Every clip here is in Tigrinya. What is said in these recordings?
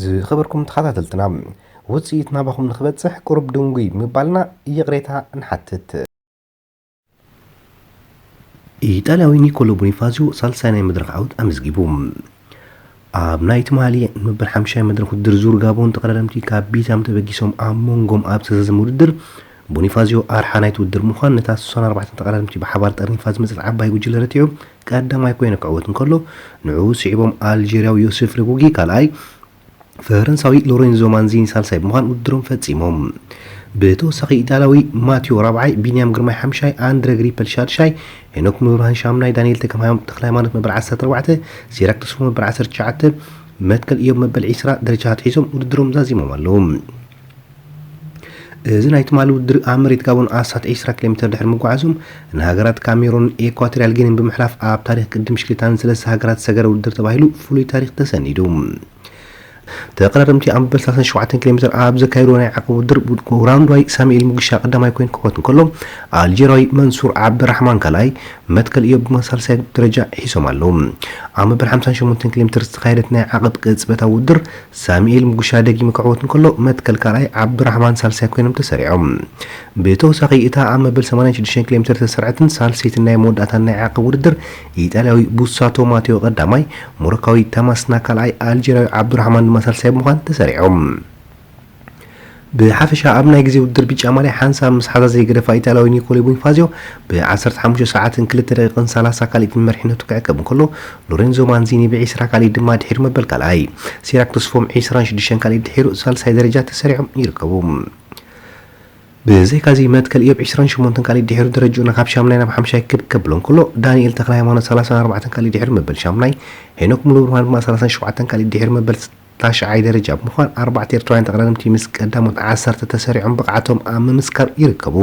ዝኸበርኩም ተኸታተልትና፣ ውፅኢት ናባኹም ንክበፅሕ ቁሩብ ድንጉይ ምባልና ይቕሬታ ንሓትት። ኢጣልያዊ ኒኮሎ ቦኒፋሲዮ ሳልሳይ ናይ መድረኽ ዓወት ኣመዝጊቡ። ኣብ ናይ ትማሊ መበል ሓምሻይ መድረኽ ውድድር ዙር ጋቦን ተቐዳደምቲ ካብ ቢታም ተበጊሶም ኣብ መንጎም ኣብ ዝተዛዘመ ውድድር፣ ቦኒፋሲዮ ኣርሓ ናይቲ ውድድር ምዃን ነታ ስሳን ኣርባዕተን ተቐዳደምቲ ብሓባር ጠርኒፋ ዝመጸት ዓባይ ጉጅለ ረቲዑ ቀዳማይ ኮይኑ ክዕወት እንከሎ፣ ንዕኡ ስዒቦም ኣልጀርያዊ ዮሴፍ ሬጉጊ ካልኣይ፣ ፈረንሳዊ ሎሬንዞ ማንዚኒ ሳልሳይ ብምዃን ውድድሮም ፈጺሞም። ብተወሳኺ ኢጣልያዊ ማቲዮ ራብዓይ፣ ቢንያም ግርማይ ሓምሻይ፣ ኣንድረ ግሪፐል ሻድሻይ፣ ሄኖክ ሙሉብርሃን ሻምናይ፣ ዳንኤል ተክለሃይማኖት መበል ዓሰርተ ኣርባዕተ፣ ሲራክ ተስፎ መበል ዓሰርተ ትሽዓተ፣ መትከል ኢዮብ መበል ዒስራ ደረጃ ኣትሒዞም ውድድሮም ዛዚሞም ኣለዉ። እዚ ናይ ትማሊ ውድድር ኣብ መሬት ጋቦን ኣስታት ዒስራ ኪሎ ሜትር ድሕሪ ምጉዓዞም፣ ንሃገራት ካሜሩን ኤኳቶሪያል ጊኒን ብምሕላፍ ኣብ ታሪኽ ቅድም ብሽክሌታ ንሰለስተ ሃገራት ዝሰገረ ውድድር ተባሂሉ ፍሉይ ታሪኽ ተሰኒዱ። ተቐዳደምቲ ኣብ መበል ሰላሳን ሸውዓተን ኪሎ ሜትር ኣብ ዘካየድዎ ናይ ዓቐብ ውድድር፣ ኡጋንዳዊ ሳሙኤል ሙጉሻ ቀዳማይ ኮይኑ ክዕወት እንከሎ፣ ኣልጀርያዊ መንሱር ዓብደራሕማን ካልኣይ፣ መትከል ኢዮብ ድማ ሳልሳይ ደረጃ ሒዞም ኣለዉ። ኣብ መበል ሓምሳን ሸሞንተን ኪሎ ሜትር ዝተኻየደት ናይ ዓቐብ ቅጽበታዊ ውድድር፣ ሳሙኤል ሙጉሻ ደጊሙ ክዕወት እንከሎ፣ መትከል ካልኣይ ዓብዱራሕማን ሳልሳይ ኮይኖም ተሰሪዖም። ብተወሳኺ፣ እታ ኣብ መበል ሰማንያን ሽዱሽተን ኪሎ ሜትር ዝተሰርዐትን ሳልሰይትን ናይ መወዳእታን ናይ ዓቐብ ውድድር፣ ኢጣልያዊ ቡሳቶ ማቴዎ ቀዳማይ፣ ሞሮካዊ ታማስና ካልኣይ፣ ኣልጀርያዊ ዓብዱራሕማን ድማ ሳልሳይ ብምዃን ተሰሪዖም። ብሓፈሻ ኣብ ናይ ግዜ ውድድር ብጫ ማልያ ሓንሳብ ምስ ሓዛ ዘይገደፋ ኢጣልያዊ ኒኮሎ ቦኒፋዚዮ ብ ዓሰርተ ሓሙሽተ ሰዓትን ክልተ ደቂቕን ሰላሳ ካልኢትን መሪሕነቱ ክዕቀብ እንከሎ፣ ሎሬንዞ ማንዚኒ ብ ዒስራ ካልኢት ድማ ድሒሩ መበል ካልኣይ፣ ሲራክ ተስፎም ዒስራን ሽዱሽተን ካልኢት ድሒሩ ሳልሳይ ደረጃ ተሰሪዖም ይርከቡ። ብዘይካዚ መትከል ኢዮብ ዒስራን ሸሞንተን ካልኢት ድሒሩ ደረጅኡ ናብ ካብ ሻምናይ ናብ ሓምሻይ ክብ ከብሎ እንከሎ፣ ዳንኤል ተክለ ሃይማኖት ሰላሳን ኣርባዕተን ካልኢት ድሒሩ መበል ሻምናይ፣ ሄኖክ ሙሉብርሃን ድማ ሰላሳን ሸውዓተን ካልኢት ድሒሩ መበል ታሽዓይ ደረጃ ብምዃን፣ ኣርባዕተ ኤርትራውያን ተቐዳደምቲ ምስ ቀዳሞት ዓሰርተ ተሰሪዖም ብቕዓቶም ኣብ ምምስካር ይርከቡ።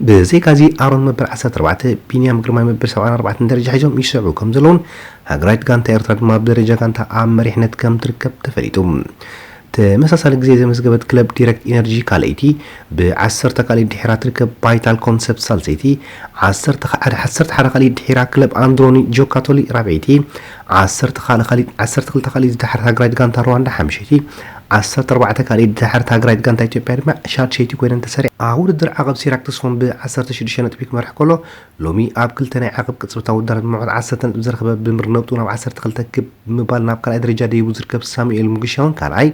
ብዘይካዚ ኣሮን መበል ዓሰርተ ኣርባዕተ፣ ቢንያም ግርማይ መበል ሰብዓን ኣርባዕተን ደረጃ ሒዞም ይስዕቡ ከም ዘለውን፣ ሃገራዊት ጋንታ ኤርትራ ድማ ብደረጃ ጋንታ ኣብ መሪሕነት ከም ትርከብ ተፈሊጡ። ተመሳሳሊ ግዜ ዘመዝገበት ክለብ ዲረክት ኢነርጂ ካልኣይቲ፣ ብ ዓሰርተ ካልኢት ድሒራ ትርከብ ቫይታል ኮንሰፕት ሳልሰይቲ፣ ዓሰርተ ሓደ ካልኢት ድሒራ ክለብ ኣንድሮኒ ጆካቶሊ ራብዐይቲ፣ ዓሰርተ ካልኢት፣ ዓሰርተ ክልተ ካልኢት ዝደሓረት ሃገራዊት ጋንታ ሩዋንዳ ሓምሸይቲ፣ ዓሰርተ ኣርባዕተ ካልኢት ዝደሓረት ሃገራዊት ጋንታ ኢትዮጵያ ድማ ሻድሸይቲ ኮይነን ተሰሪዐን። ኣብ ውድድር ዓቐብ ሲራክ ተስፎም ብ ዓሰርተ ሽዱሽተ ነጥቢ ክመርሕ ከሎ፣ ሎሚ ኣብ ክልተ ናይ ዓቐብ ቅጽበታዊ ውድድራት ብመዕወት ዓሰርተ ነጥቢ ዝረኸበ ብምር ነብጡ ናብ ዓሰርተ ክልተ ክብ ብምባል ናብ ካልኣይ ደረጃ ደይቡ ዝርከብ ሳሙኤል ሙጉሻ እውን ካልኣይ፣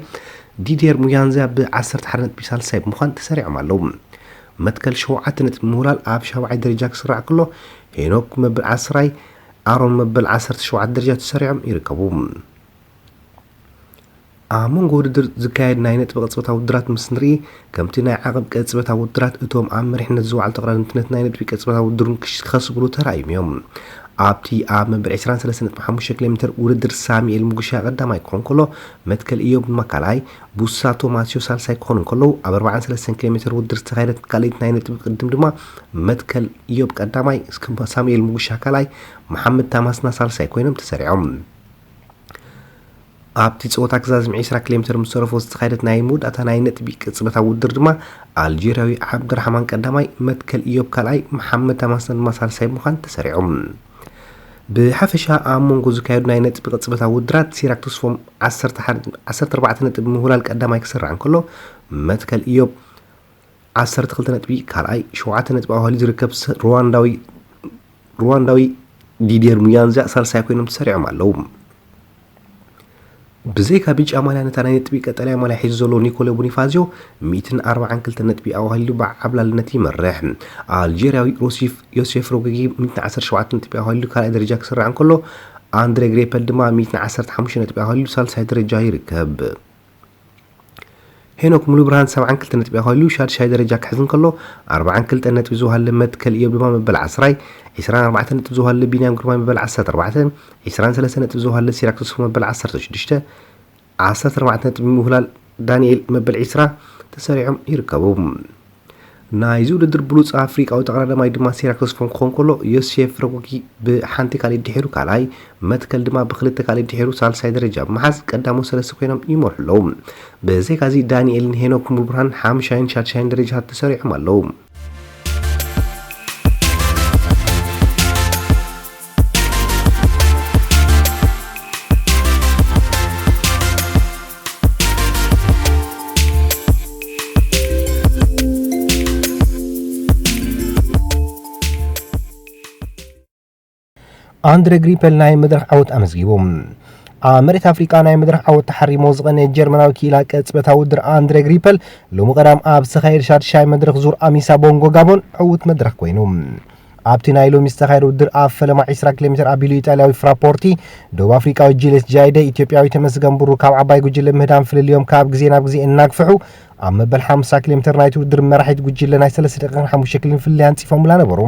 ዲድየር ሙያንዛ ብ ዓሰርተ ሓደ ነጥቢ ሳልሳይ ብምዃን ተሰሪዖም ኣለዉ። መትከል ሸውዓተ ነጥቢ ምውላል ኣብ ሻብዓይ ደረጃ ክስራዕ ከሎ፣ ሄኖክ መበል ዓስራይ፣ ኣሮን መበል ዓሰርተ ሸውዓተ ደረጃ ተሰሪዖም ይርከቡ። ኣብ መንጎ ውድድር ዝካየድ ናይ ነጥቢ ቅጽበታዊ ውድድራት ምስ ንርኢ፣ ከምቲ ናይ ዓቐብ ቅጽበታዊ ውድድራት እቶም ኣብ መሪሕነት ዝወዓሉ ተቐዳደምቲ ነቲ ናይ ነጥቢ ቅጽበታዊ ውድድሩን ክሽ-፣ ከስብሩ ተራእዮም እዮም። ኣብቲ ኣብ መበል ዕስራን ሰለስተን ነጥቢ ሓሙሽተ ኪሎ ሜትር ውድድር ሳሙኤል ሙጉሻ ቀዳማይ ክኾን ከሎ፣ መትከል ኢዮብ ድማ ካልኣይ፣ ቡሳቶ ማስዮ ሳልሳይ ክኾኑ እንከለዉ፣ ኣብ ኣርባዓን ሰለስተን ኪሎ ሜትር ውድድር ዝተኻየደት ካልኣይቲ ናይ ነጥቢ ቅድም ድማ መትከል ኢዮብ ቀዳማይ፣ ሳሙኤል ሙጉሻ ካልኣይ፣ መሓመድ ታማስና ሳልሳይ ኮይኖም ተሰሪዖም። ኣብቲ ጸወታ ክዛዝም ዕስራ ኪሎ ሜትር ምስ ተረፎ ዝተኻየደት ናይ መወዳእታ ናይ ነጥቢ ቅጽበታዊ ውድድር ድማ ኣልጀርያዊ ዓብድራሕማን ቀዳማይ፣ መትከል ኢዮብ ካልኣይ፣ መሓመድ ታማስና ድማ ሳልሳይ ብምዃን ተሰሪዖም። ብሓፈሻ ኣብ መንጎ ዝካየዱ ናይ ነጥቢ ቅጽበታዊ ውድድራት ሲራክ ተስፎም ዓሰርተ ሓደ፣ ዓሰርተ ኣርባዕተ ነጥቢ ምውላል ቀዳማይ ክስራዕ እንከሎ፣ መትከል ኢዮብ ዓሰርተ ክልተ ነጥቢ ካልኣይ፣ ሸውዓተ ነጥቢ ኣዋህሊሉ ዝርከብ ስ-፣ ሩዋንዳዊ፣ ሩዋንዳዊ ዲድየር ሙያንዛ ሳልሳይ ኮይኖም ተሰሪዖም ኣለዉ። ብዘይካ ብጫ ማልያ ነታ ናይ ነጥቢ ቀጠልያ ማልያ ሒዙ ዘሎ ኒኮሎ ቦኒፋዚዮ ሚእትን ኣርባዓን ክልተን ነጥቢ ኣዋህሊሉ ብዓብላልነት ይመርሕ። ኣልጀርያዊ ሮሲፍ ዮሴፍ ሮጎጊ ሚእትን ዓሰርተ ሸውዓተ ነጥቢ ኣዋህሊሉ ካልኣይ ደረጃ ክስራዕ እንከሎ፣ ኣንድሬ ግሬፐል ድማ ሚእትን ዓሰርተ ሓሙሽተ ነጥቢ ኣዋህሊሉ ሳልሳይ ደረጃ ይርከብ። ሄኖክ ሙሉብርሃን ሰብዓን ክልተ ነጥቢ ኣዋህሊሉ ሻድሻይ ደረጃ ክሕዝ እንከሎ፣ ኣርባዓን ክልተን ነጥቢ ዝወሃለ መትከል ኢዮብ ድማ መበል ዓስራይ፣ ዕስራን ኣርባዕተን ነጥቢ ዝወሃለ ቢንያም ግርማይ መበል ዓሰርተ ኣርባዕተ፣ ዕስራን ሰለስተን ነጥቢ ዝወሃለ ሲራክ ተስፉ መበል ዓሰርተ ሽዱሽተ፣ ዓሰርተ ኣርባዕተ ነጥቢ ምውህላል ዳንኤል መበል ዕስራ ተሰሪዖም ይርከቡ። ናይዚ ውድድር ብሉጽ ኣፍሪቃዊ ተቐዳዳማይ ድማ ሲራክ ተስፎም ክኾን ከሎ፣ ዮሴፍ ረጎጊ ብሓንቲ ካልኢት ድሒሩ ካልኣይ፣ መትከል ድማ ብክልተ ካልኢት ድሒሩ ሳልሳይ ደረጃ ብምሓዝ ቀዳሞት ሰለስተ ኮይኖም ይመርሑ ኣለዉ። ብዘይካዚ ዳንኤልን ሄኖክ ሙሉብርሃን ሓምሻይን ሻድሻይን ደረጃታት ተሰሪዖም ኣለዉ። ኣንድረ ግሪፐል ናይ መድረኽ ዓወት ኣመዝጊቡ። ኣብ መሬት ኣፍሪቃ ናይ መድረኽ ዓወት ተሓሪሞ ዝቐነ ጀርመናዊ ክኢላ ቅጽበታዊ ውድድር ኣንድረ ግሪፐል ሎሚ ቀዳም ኣብ ዝተኻየደ ሻድሻይ መድረኽ ዙር ኣሚሳ ቦንጎ ጋቦን ዕዉት መድረኽ ኮይኑ። ኣብቲ ናይ ሎሚ ዝተኻየደ ውድድር ኣብ ፈለማ ዒስራ ኪሎ ሜትር ኣቢሉ ኢጣልያዊ ፍራፖርቲ፣ ደቡብ ኣፍሪቃዊ ጁልየስ ጃይደ፣ ኢትዮጵያዊ ተመስገን ብሩ ካብ ዓባይ ጉጅለ ምህዳም ፍልልዮም ካብ ግዜ ናብ ግዜ እናግፍሑ ኣብ መበል ሓምሳ ኪሎ ሜትር ናይቲ ውድድር መራሒት ጉጅለ ናይ ሰለስተ ደቂቕን ሓሙሽተ ኪሎን ፍልልይ ኣንጺፎምላ ነበሩ።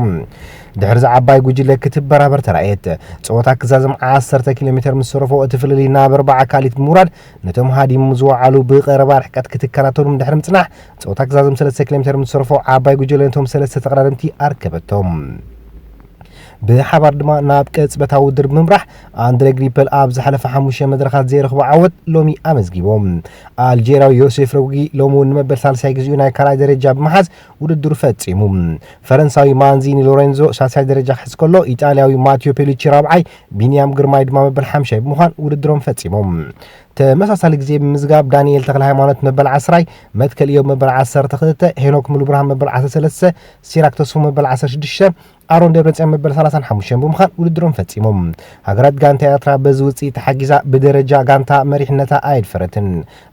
ድሕሪ እዚ ዓባይ ጉጅለ ክትበራበር ተራእየት። ጸወታ ክዛዘም ዓሰርተ ኪሎ ሜትር ምስ ተረፎ እቲ ፍልልይ ናብ ኣርባዓ ካሊት ብምውራድ ነቶም ሃዲሞም ዝወዓሉ ብቐረባ ርሕቀት ክትከታተሉ ድሕሪ ምጽናሕ ጸወታ ክዛዘም ሰለስተ ኪሎ ሜትር ምስ ተረፎ ዓባይ ጉጅለ ነቶም ሰለስተ ተቐዳደምቲ ኣርከበቶም። ብሓባር ድማ ናብ ቅጽበታዊ ውድድር ብምምራሕ ኣንድረ ግሪፐል ኣብ ዝሓለፈ ሓሙሽተ መድረኻት ዘይረኽቦ ዓወት ሎሚ ኣመዝጊቦም። ኣልጄርያዊ ዮሴፍ ረጉጊ ሎሚ እውን ንመበል ሳልሳይ ግዜኡ ናይ ካልኣይ ደረጃ ብምሓዝ ውድድሩ ፈጺሙ። ፈረንሳዊ ማንዚኒ ሎሬንዞ ሳልሳይ ደረጃ ክሕዝ ከሎ፣ ኢጣልያዊ ማቲዮ ፔሉቺ ራብዓይ፣ ቢንያም ግርማይ ድማ መበል ሓምሻይ ብምዃን ውድድሮም ፈጺሞም። ተመሳሳሊ ግዜ ብምዝጋብ ዳንኤል ተክለ ሃይማኖት መበል ዓስራይ፣ መትከል ኢዮብ መበል ዓሰርተ ክልተ፣ ሄኖክ ሙሉብርሃን መበል ዓሰርተ ሰለስተ፣ ሲራክ ተስፉ መበል ዓሰርተ ሽዱሽተ፣ ኣሮን ደብረጽዮን መበል ሰላሳን ሓሙሽተን ብምዃን ውድድሮም ፈጺሞም። ሃገራት ጋንታ ኤርትራ በዚ ውጽኢት ተሓጊዛ ብደረጃ ጋንታ መሪሕነታ ኣየድፈረትን።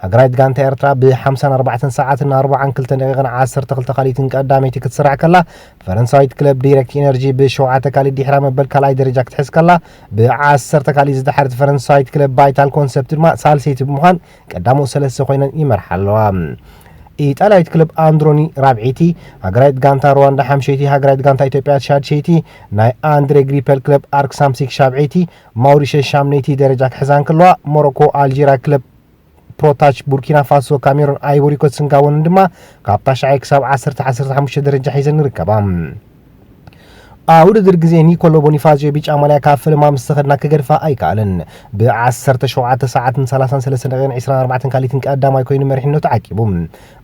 ሃገራዊት ጋንታ ኤርትራ ብ ሓምሳን ኣርባዕተን ሰዓትን ኣርባዓን ክልተን ደቂቕን ዓሰርተ ክልተ ካሊትን ቀዳመይቲ ክትስራዕ ከላ፣ ፈረንሳዊት ክለብ ዲረክት ኢነርጂ ብ ሸውዓተ ካሊት ድሕራ መበል ካልኣይ ደረጃ ክትሕዝ ከላ፣ ብ ዓሰርተ ካሊት ዝደሓረት ፈረንሳዊት ክለብ ቫይታል ኮንሰፕት ድማ ሳልሰይቲ ብምዃን ቀዳሞት ሰለስተ ኮይነን ይመርሓ ኣለዋ። ኢጣልያዊት ክለብ ኣንድሮኒ ራብዒቲ፣ ሃገራዊት ጋንታ ሩዋንዳ ሓምሸይቲ፣ ሃገራዊት ጋንታ ኢትዮጵያ ሻድሸይቲ፣ ናይ ኣንድሬ ግሪፐል ክለብ ኣርክ ሳምሲክ ሻብዐይቲ፣ ማውሪሸስ ሻምነይቲ ደረጃ ክሕዛ እንከለዋ፣ ሞሮኮ ኣልጄርያ ክለብ ፕሮታች ቡርኪና ፋሶ፣ ካሜሩን፣ ኣይቮሪ ኮስትን ጋቦንን ድማ ካብ ታሽዓይ ክሳብ ዓሰርተ ዓሰርተ ሓሙሽተ ደረጃ ሒዘን ይርከባ። ኣብ ውድድር ግዜ ኒኮሎ ቦኒፋዚዮ ቢጫ ማልያ ካብ ፈለማ ምስ ተኸድና ክገድፋ ኣይከኣለን። ብ ዓሰርተ ሸውዓተ ሰዓትን ሰላሳን ሰለስተን ደቂቕን ዕስራን ኣርባዕተን ካሊትን ቀዳማይ ኮይኑ መሪሕነቱ ዓቂቡ።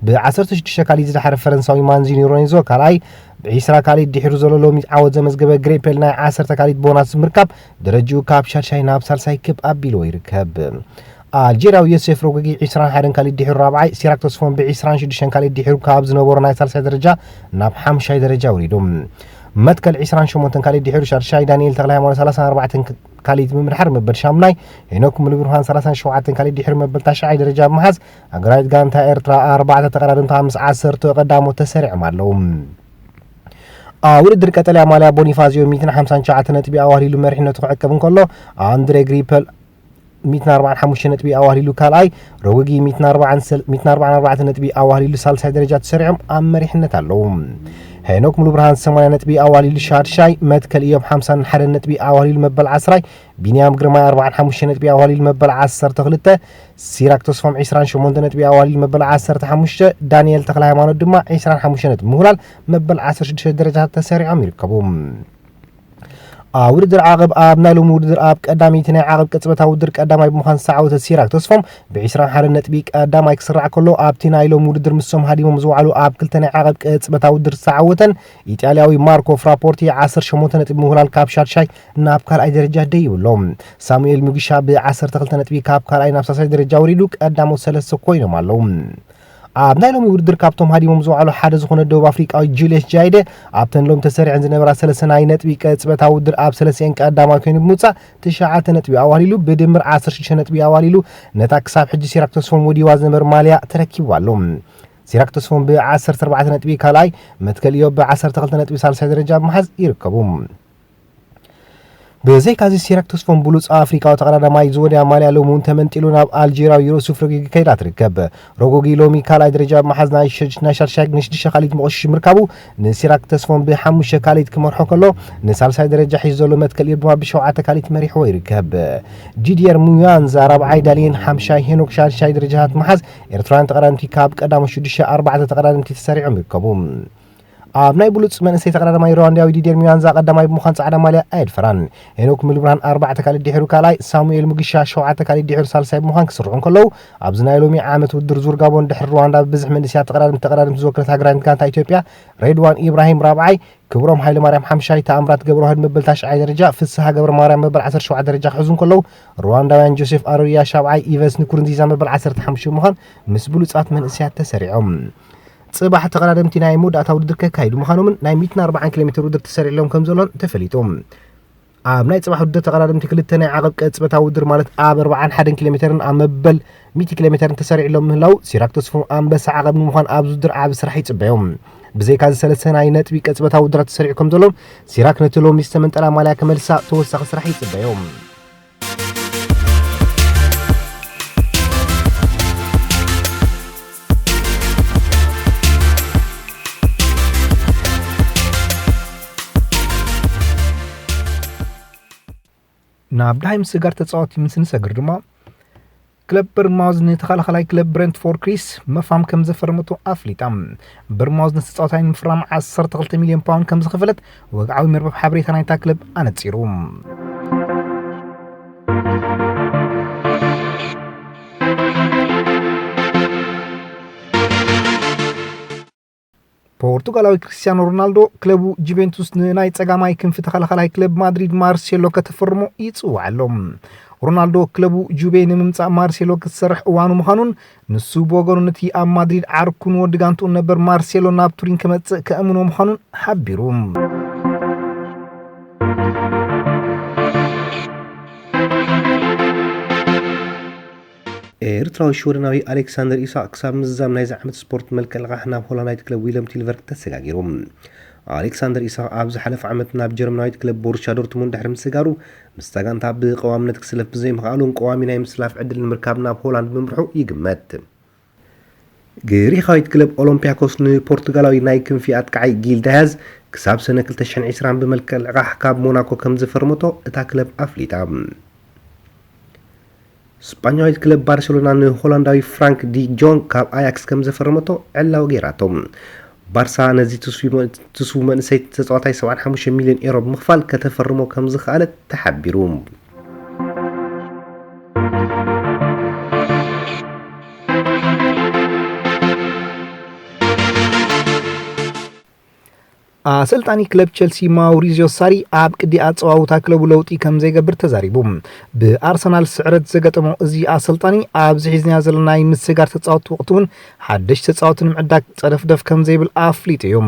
ብ ዓሰርተ ሽዱሽተ ካሊት ዝደሓረ ፈረንሳዊ ማንዚኒ ሎሬንዞ ካልኣይ፣ ብ ዕስራ ካሊት ድሒሩ ዘሎ ሎሚ ዓወት ዘመዝገበ ግሬፔል ናይ ዓሰርተ ካሊት ቦናስ ብምርካብ ደረጅኡ ካብ ሻድሻይ ናብ ሳልሳይ ክብ ኣቢልዎ ይርከብ። ኣልጄርያዊ ዮሴፍ ሮጎጊ ዕስራን ሓደን ካሊት ድሒሩ ራብዓይ፣ ሲራክ ተስፎም ብ ዕስራን ሽዱሽተን ካሊት ድሒሩ ካብ ዝነበሮ ናይ ሳልሳይ ደረጃ ናብ ሓምሻይ ደረጃ ወሪዱ። መትከል ዕስራን ሸሞንተን ካሊት ድሒሩ ሻድሻይ፣ ዳንኤል ተኽለሃይማኖት ሰላሳን ኣርባዕተን ካሊት ብምድሓር መበል ሻምናይ፣ ሄኖክ ሙሉብርሃን ሰላሳን ሸውዓተን ካሊት ድሒሩ መበል ታሽዓይ ደረጃ ብምሓዝ፣ ሃገራዊት ጋንታ ኤርትራ ኣርባዕተ ተቐዳደምታ ምስ ዓሰርተ ቀዳሞት ተሰሪዖም ኣለዉ። ኣብ ውድድር ቀጠልያ ማልያ ቦኒፋዚዮ ሚእትን ሓምሳን ትሽዓተ ነጥቢ ኣዋህሊሉ መሪሕነቱ ክዕቅብ እንከሎ፣ ኣንድሬ ግሪፐል ሚእትን ኣርባዓን ሓሙሽተ ነጥቢ ኣዋህሊሉ ካልኣይ፣ ረጉጊ ሚእትን ኣርባዓን ሰል-፣ ሚእትን ኣርባዓን ኣርባዕተ ነጥቢ ኣዋህሊሉ ሳልሳይ ደረጃ ተሰሪዖም ኣብ መሪሕነት ኣለዉ። ሄኖክ ሙሉብርሃን ሰማንያ ነጥቢ ኣዋህሊሉ ሻድሻይ፣ መትከል እዮም ሓምሳን ሓደን ነጥቢ ኣዋህሊሉ መበል ዓስራይ፣ ቢንያም ግርማይ ኣርባዓን ሓሙሽተ ነጥቢ ኣዋህሊሉ መበል ዓሰርተ ክልተ፣ ሲራክ ተስፎም ዕስራን ሸሞንተ ነጥቢ ኣዋህሊሉ መበል ዓሰርተ ሓሙሽተ፣ ዳንኤል ተኽለ ሃይማኖት ድማ ዕስራን ሓሙሽተ ነጥቢ ምውላል መበል ዓሰርተ ሽዱሽተ ደረጃታት ተሰሪዖም ይርከቡ። ኣብ ውድድር ዓቐብ ኣብ ናይ ሎሚ ውድድር ኣብ ቀዳመይቲ ናይ ዓቐብ ቅጽበታዊ ውድድር ቀዳማይ ብምዃን ዝተዓወተ ሲራክ ተስፎም ብዕስራን ሓደን ነጥቢ ቀዳማይ ክስራዕ ከሎ፣ ኣብቲ ናይ ሎሚ ውድድር ምስቶም ሃዲሞም ዝወዓሉ ኣብ ክልተ ናይ ዓቐብ ቅጽበታዊ ውድድር ዝተዓወተን ኢጣልያዊ ማርኮ ፍራፖርቲ ዓሰርተ ሸሞንተ ነጥቢ ምውላል ካብ ሻድሻይ ናብ ካልኣይ ደረጃ ደይቡ ኣሎ። ሳሙኤል ሙጊሻ ብ ዓሰርተ ክልተ ነጥቢ ካብ ካልኣይ ናብ ሳልሳይ ደረጃ ወሪዱ ቀዳሞት ሰለስተ ኮይኖም ኣለዉ። ኣብ ናይ ሎሚ ውድድር ካብቶም ሃዲሞም ዝወዓሉ ሓደ ዝኾነ ደቡብ ኣፍሪቃዊ ጁልየስ ጃይደ ኣብተን ሎም ተሰሪዐን ዝነበራ ሰለስተ ናይ ነጥቢ ቅጽበታዊ ውድድር ኣብ ሰለስቲኤን ቀዳማይ ኮይኑ ብምውጻእ ትሽዓተ ነጥቢ ኣዋህሊሉ ብድምር ዓሰርተ ሽዱሽተ ነጥቢ ኣዋህሊሉ ነታ ክሳብ ሕጂ ሲራክ ተስፎም ወዲዋ ዝነበር ማልያ ተረኪቡ ኣሎ። ሲራክ ተስፎም ብ ዓሰርተ ኣርባዕተ ነጥቢ ካልኣይ፣ መትከል ኢዮብ ብ ዓሰርተ ክልተ ነጥቢ ሳልሳይ ደረጃ ብምሓዝ ይርከቡ። ብዘይካዚ ሲራክ ተስፎም ብሉጽ ኣፍሪቃዊ ተቐዳዳማይ ዝወድያ ማልያ ሎሚ እውን ተመንጢሉ ናብ ኣልጄርያዊ ዮሱፍ ረጉጊ ከይዳ ትርከብ። ረጉጊ ሎሚ ካልኣይ ደረጃ ብምሓዝ ናይ ሸ-፣ ናይ ሻድሻይ ንሽዱሽተ ካሊት መቑሽሽ ምርካቡ ንሲራክ ተስፎም ብሓሙሽተ ካሊት ክመርሖ ከሎ ንሳልሳይ ደረጃ ሒዙ ዘሎ መትከል ኢዮብ ድማ ብሸውዓተ ካሊት መሪሕዎ ይርከብ። ዲድየር ሙያንዛ ራብዓይ፣ ዳልየን ሓምሻይ፣ ሄኖክ ሻድሻይ ደረጃታት ምሓዝ ኤርትራውያን ተቐዳደምቲ ካብ ቀዳሞት ሽዱሽተ ኣርባዕተ ተቐዳደምቲ ተሰሪዖም ይርከቡ። ኣብ ናይ ብሉጽ መንእሰይ ተቐዳዳማይ ሩዋንዳዊ ዲድየር ሚያንዛ ቀዳማይ ብምዃን ጻዕዳ ማልያ ኣየድፈራን። ሄኖክ ሙሉብርሃን ኣርባዕተ ካልእ ድሒሩ ካልኣይ፣ ሳሙኤል ሙጊሻ ሸውዓተ ካልእ ድሒሩ ሳልሳይ ብምዃን ክስርዑ እንከለዉ፣ ኣብዚ ናይ ሎሚ ዓመት ውድድር ዙር ጋቦን ድሕሪ ሩዋንዳ ብብዝሒ መንእሰያት ተቐዳደምቲ ተቐዳደምቲ ዝወከለት ሃገራዊት ጋንታ ኢትዮጵያ፣ ሬድዋን ኢብራሂም ራብዓይ፣ ክብሮም ሃይለማርያም ሓምሻይ፣ ተኣምራት ገብረዋህድ መበል ታሽዓይ ደረጃ፣ ፍስሃ ገብረማርያም መበል ዓሰርተ ሸውዓተ ደረጃ ክሕዙ እንከለዉ፣ ሩዋንዳውያን ጆሴፍ ኣሮያ ሻብዓይ፣ ኢቨንስ ንኩሩንዚዛ መበል ዓሰርተ ሓሙሽተ ብምዃን ምስ ብሉጻት መንእሰያት ተሰሪዖም። ጽባሕ ተቐዳደምቲ ናይ መወዳእታ ውድድር ከካይዱ ምዃኖምን ናይ ሚእትን ኣርባዓን ኪሎ ሜትር ውድድር ተሰሪዕሎም ከም ዘሎን ተፈሊጡ። ኣብ ናይ ጽባሕ ውድድር ተቐዳደምቲ ክልተ ናይ ዓቐብ ቅጽበታዊ ውድድር ማለት ኣብ ኣርባዓን ሓደን ኪሎ ሜተርን ኣብ መበል ሚእቲ ኪሎ ሜተርን ተሰሪዕሎም ምህላው፣ ሲራክ ተስፉ ኣንበሳ ዓቐብ ንምዃን ኣብዚ ውድድር ዓቢ ስራሕ ይጽበዮም። ብዘይካ እዚ ሰለስተ ናይ ነጥቢ ቅጽበታዊ ውድድራት ተሰሪዑ ከም ዘሎ፣ ሲራክ ነቲ ሎሚ ዝተመንጠላ ማልያ ክመልሳ ተወሳኺ ስራሕ ይጽበዮም። ናብ ዳሃይ ምስጋር ተጻዋቲ ምስ ንሰግር ድማ፣ ክለብ በርንማውዝ ንተኸላኸላይ ክለብ ብረንትፎርድ ክሪስ መፋም ከም ዘፈረመቶ ኣፍሊጣ። በርንማውዝ ነቲ ተጻዋታይ ንምፍራም ዓሰርተ ክልተ ሚልዮን ፓውንድ ከም ዝኸፈለት ወግዓዊ መርበብ ሓበሬታ ናይታ ክለብ ኣነጺሩ። ፖርቱጋላዊ ክርስቲያኖ ሮናልዶ ክለቡ ጁቬንቱስ ንናይ ጸጋማይ ክንፊ ተኸላኸላይ ክለብ ማድሪድ ማርሴሎ ከተፈርሞ ይጽውዕ ኣሎ። ሮናልዶ ክለቡ ጁቬ ንምምጻእ ማርሴሎ ክትሰርሕ እዋኑ ምዃኑን፣ ንሱ ብወገኑ ነቲ ኣብ ማድሪድ ዓርኩን ወዲ ጋንትኡን ነበር ማርሴሎ ናብ ቱሪን ከመጽእ ከእምኖ ምዃኑን ሓቢሩ። ኤርትራዊ ሽወደናዊ ኣሌክሳንደር ኢሳቕ ክሳብ ምዝዛም ናይዚ ዓመት ስፖርት መልክዕ ልቓሕ ናብ ሆላንዳዊት ክለብ ዊለም ቲልቨርክ ተሰጋጊሩ። ኣሌክሳንደር ኢሳቕ ኣብ ዝሓለፈ ዓመት ናብ ጀርመናዊት ክለብ ቦሩሲያ ዶርትሙንድ ድሕሪ ምስጋሩ፣ ምስታ ጋንታ ብቐዋምነት ክስለፍ ብዘይምኽኣሉን ቀዋሚ ናይ ምስላፍ ዕድል ንምርካብ ናብ ሆላንድ ምምርሑ ይግመት። ግሪኻዊት ክለብ ኦሎምፒያኮስ ንፖርቱጋላዊ ናይ ክንፊ ኣጥቃዓይ ጊል ዳያዝ ክሳብ ሰነ ክልተ ሽሕን ዕስራን ብመልክዕ ልቓሕ ካብ ሞናኮ ከም ዝፈርመቶ እታ ክለብ ኣፍሊጣ። ስጳኛዊት ክለብ ባርሴሎና ንሆላንዳዊ ፍራንክ ዲ ጆንግ ካብ ኣያክስ ከም ዘፈረመቶ ዕላዊ ገይራቶ። ባርሳ ነዚ ትስፉ መ-፣ ትስፉ መንእሰይ ተጻዋታይ ሰብዓን ሓሙሽተ ሚልዮን ኤሮ ብምኽፋል ከተፈርሞ ከም ዝኸኣለት ተሓቢሩ። ኣሰልጣኒ ክለብ ቸልሲ ማውሪዚዮ ሳሪ ኣብ ቅዲ ኣጸዋውታ ክለቡ ለውጢ ከም ዘይገብር ተዛሪቡ። ብኣርሰናል ስዕረት ዘገጠሞ እዚ ኣሰልጣኒ ኣብዚ ሒዝናዮ ዘለና ናይ ምስጋር ተጻወትቲ ወቕቲ እውን ሓደሽቲ ተጻወትቲ ንምዕዳግ ጸደፍደፍ ከም ዘይብል ኣፍሊጡ እዩ።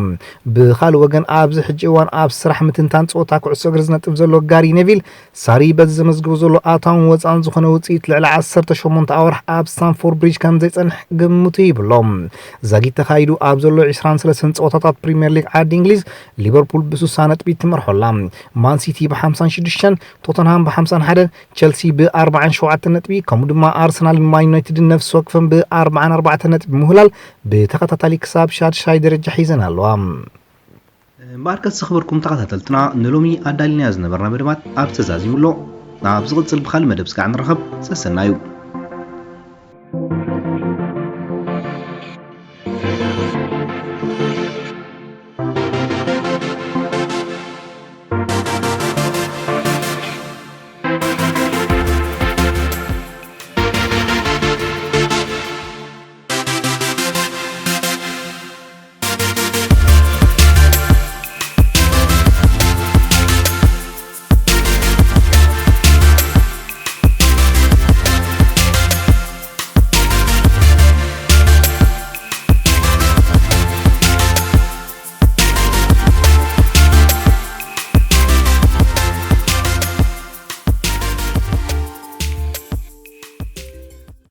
ብኻልእ ወገን ኣብዚ ሕጂ እዋን ኣብ ስራሕ ምትንታን ጸወታ ኩዕሶ እግሪ ዝነጥፍ ዘሎ ጋሪ ኔቪል ሳሪ በዚ ዘመዝግቦ ዘሎ ኣታውን ወጻእን ዝኾነ ውጽኢት ልዕሊ ዓሰርተ ሸሞንተ ኣዋርሕ ኣብ ስታንፎርድ ብሪጅ ከም ዘይጸንሕ ግምቱ ይብሎ። ዛጊት ተኻይዱ ኣብ ዘሎ ዕስራን ሰለስተን ጸወታታት ፕሪምየር ሊግ ዓዲ እንግሊዝ ሊቨርፑል ብስሳ ነጥቢ ትመርሖ ኣላ። ማን ሲቲ ብሓምሳን ሽዱሽተን፣ ቶተንሃም ብሓምሳን ሓደን፣ ቸልሲ ብኣርባዓን ሸውዓተን ነጥቢ፣ ከምኡ ድማ ኣርሰናልን ማን ዩናይትድን ነፍሲ ወክፈን ብኣርባዓን ኣርባዕተን ነጥቢ ምህላል ብተኸታታሊ ክሳብ ሻድሻይ ደረጃ ሒዘን ኣለዋ። እምበኣርከስ ዝኸበርኩም ተኸታተልትና፣ ንሎሚ ኣዳሊናዮ ዝነበርና መደባት ኣብ ተዛዚሙ ኣሎ። ናብ ዝቕጽል ብኻልእ መደብ ስጋዕ ንራኸብ። ሰሰናዩ።